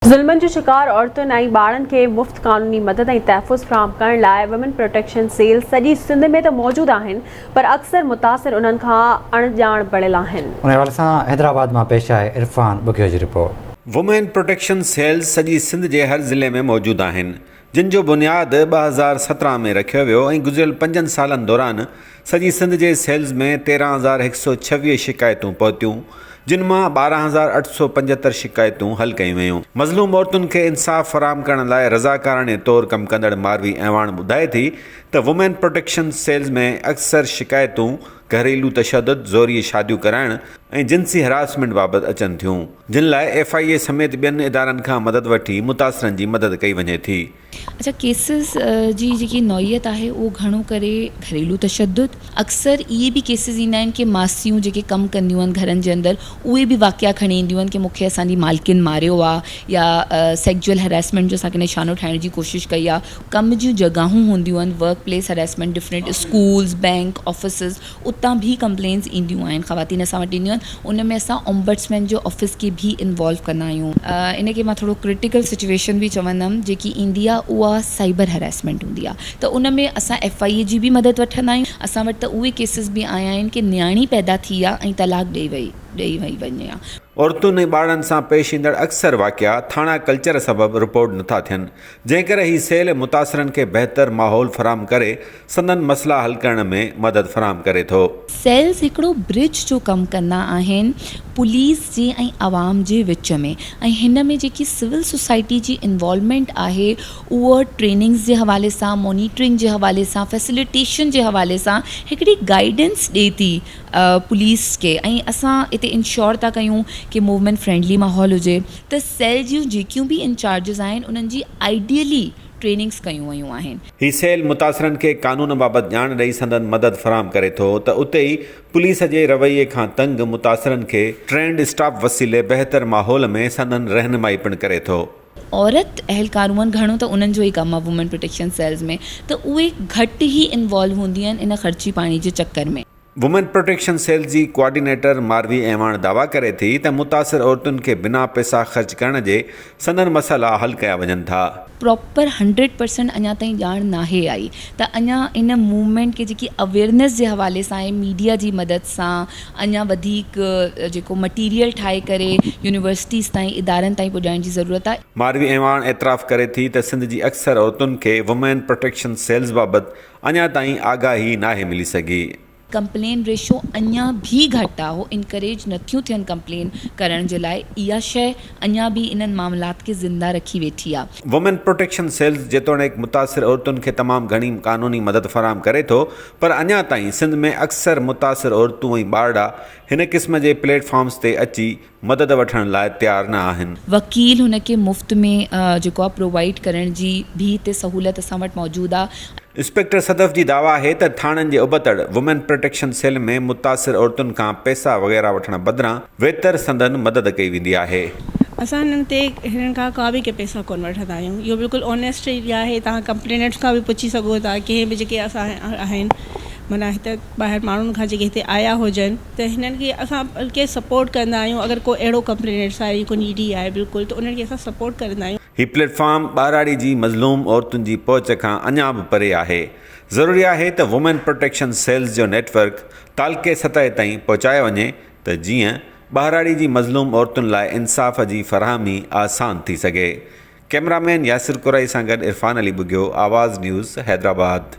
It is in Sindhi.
ظلمن جو شڪار عورتن ۽ ٻارڙن کي مفت قانوني مدد ۽ تحفظ فراهم ڪرڻ لاء وومين پروٽيڪشن سيل سڄي سنڌ ۾ ته موجود آهن پر اڪثر متاثر انهن کان اڻڄاڻ بڻيل آهن. ان حوالي سان حيدرآباد مان پيش آهي عرفان ٻگهيو جي رپورٽ. وومين پروٽيڪشن سيلز سڄي سنڌ جي هر ضلعي ۾ موجود آهن جن جو بنياد 2017 ۾ رکيو ويو ۽ گذريل پنجن سالن دوران سڄي سنڌ جي سيلز ۾ 13126 شڪايتون پهتيون، جن مان 12875 شڪايتون حل ڪيون ويون. مظلوم عورتن کي انصاف فراهم ڪرڻ لاء رضاڪاراڻي طور ڪم ڪندڙ ماروي اعواڻ ٻڌائي ٿي ته وومين پروٽيڪشن سيلز ۾ اڪثر شڪايتون گهريلو تشدد، زوريء شاديون ڪرائڻ ۽ جنسي هراسمينٽ بابت اچن ٿيون، جن لاء ايف I اي سميت ٻين ادارن کان مدد وٺي متاثرن جي مدد ڪئي وڃي ٿي. اڇا ڪيسز جي جيڪي نوعيت آهي اهو گهڻو ڪري گهريلو تشدد اڪثر اهي به ڪيسز ايندا آهن ڪي ماسيون جيڪي ڪم ڪنديون آهن گهرن جي اندر اهي به واقعا کڻي اينديون آهن ڪي مون کي اسان جي مالڪن ماريو آهي يا سيڪجوئل هراسمينٽ جو اسان کي نشانو ٺاهڻ جي ڪوشش ڪئي آهي ڪم جون جڳهون هونديون آهن work place harassment different schools bank offices اتان به ڪمپلينز اينديون آهن خواتين اسان وٽ اينديون آهن ان ۾ اسان اومبڊسمين جو آفيس کي به انوالو ڪندا آهيون. ان کي مان ٿورو ڪرٽيڪل سچويشن به چوندم جيڪي ايندي آهي اها سائبر هراسمينٽ هوندي آهي ته ان ۾ اسان ايف I اي جي به مدد وٺندا آهيون اسان وٽ ته اهي ڪيسز به آيا آهن ڪي نياڻي پيدا ٿي آهي ۽ طلاق ڏئي وئي ڏئي وئي وڃي آ. عورتن ۽ ٻارڙن سان پيش ايندڙ اڪثر واقعا ٿاڻا ڪلچر سبب رپورٽ نٿا ٿين جنهن ڪري هي سيل متاثرن کي بهتر ماحول فراهم ڪري سندن مسئلا حل ڪرڻ ۾ مدد فراهم ڪري ٿو. سيلز هڪڙو برج جو ڪم ڪندا آهن پوليس جي ۽ عوام جي وچ ۾ ۽ هن ۾ جيڪي سول سوسائٽي جي انوالومينٽ آهي اهو ٽريننگز جي حوالي سان مانيٽرنگ جي حوالي سان فيسليٽيشن جي حوالي سان هڪڙي گائيڊنس ڏي ٿي پوليس کي ۽ اسان اتي انشور ٿا ڪيون ڪي موومينٽ فرينڊلي ماحول هجي ته سيل جون جيڪيون به انچارجز آهن انهن جي آئيڊيلي ٽريننگز ڪيون ويون آهن. هي سيل متاثرن کي قانون بابت ڄاڻ ڏئي سندن مدد فراهم ڪري ٿو ته اتي ئي پوليس جي رويي کان تنگ متاثرن کي ٽرينڊ اسٽاف وسيلي بهتر ماحول ۾ سندن رهنمائي پڻ ڪري ٿو. عورت اهلڪار هونئن گهڻو ته انهن جو ئي ڪم آهي وومين پروٽيڪشن سيلز ۾ ته اهي گهٽ ئي انوالو هونديون آهن ان خرچي پاڻي جي چڪر ۾. وومين پروٽيڪشن سيل جي ڪوآرڊينيٽر ماروي اعواڻ دعويٰ ڪري ٿي ته متاثر عورتن کي بنا پئسا خرچ ڪرڻ جي سندن مسئلا حل ڪيا وڃن ٿا. پراپر هنڊريڊ پرسنٽ اڃا تائين ڄاڻ ناهي آئي ته اڃا ان موومينٽ کي جيڪي اويئرنيس جي حوالي سان ۽ ميڊيا جي مدد سان اڃا وڌيڪ جيڪو مٽيريل ٺاهي ڪري يونيورسٽيز تائين ادارن تائين پڄائڻ جي ضرورت آهي. ماروي اعواڻ اعتراف ڪري ٿي ته سنڌ جي اڪثر عورتن کي وومين پروٽيڪشن سيلز بابت اڃا تائين آگاهي ناهي ملي سگهي. ڪمپلين ريشو اڃا به گهٽ آ هو انڪريج نٿيون ٿين ڪمپلين ڪرڻ جي لاء اها شئي اڃا به انهن معاملات کي زنده رکي ويٺي آ. وومين پروٽيڪشن سيلز جيتوڻيڪ متاثر عورتن کي تمام گهڻي قانوني مدد فراهم ڪري ٿو پر اڃا تائين سنڌ ۾ اڪثر متاثر عورتون ۽ ٻارڙا هن قسم جي پليٽ فارمز تي اچي مدد وٺڻ لاء تيار نه آهن. وڪيل هن کي مفت ۾ جيڪو آ پرووائيڊ ڪرڻ جي به هتي سهولت اسان وٽ موجود آ. انسپيڪٽر صدف جي دعويٰ آهي ته ٿاڻن جي ابتڙ وومين پروٽيڪشن سيل ۾ متاثر عورتن کان پئسا وغيره وٺڻ بدران ويتر سندن مدد ڪئي ويندي آهي. اسان هنن تي هنن کان ڪا به ڪي پئسا ڪونه وٺندا آهيون اهو بلڪل اونيسٽ ايريا آهي توهان ڪمپلينٽس کان به پڇي سگهو ٿا ڪنهن به جيڪي اسان آهن معنيٰ هت ٻاهر ماڻهن کان جيڪي هتي آيا هجن ته هنن کي اسان بلڪه سپورٽ ڪندا آهيون اگر ڪو اهڙو ڪمپلينٽس آهي جيڪو نيڊي آهي بلڪل ته انهن کي اسان سپورٽ ڪندا آهيون. هي پليٽ فارم ٻهراڙي جي مظلوم عورتن جي پهچ کان اڃا به پري آهي. ضروري آهي ته وومين پروٽيڪشن سيلز جو نيٽ ورڪ تعلقي سطح تائين پهچايو وڃي ته جيئن ٻهراڙي جي مظلوم عورتن لاء انصاف جي فراهمي آسان ٿي سگهي. ڪئميرا مين ياسر ڪورائي سان گڏ عرفان علي ٻگهيو، آواز نيوز، حيدرآباد.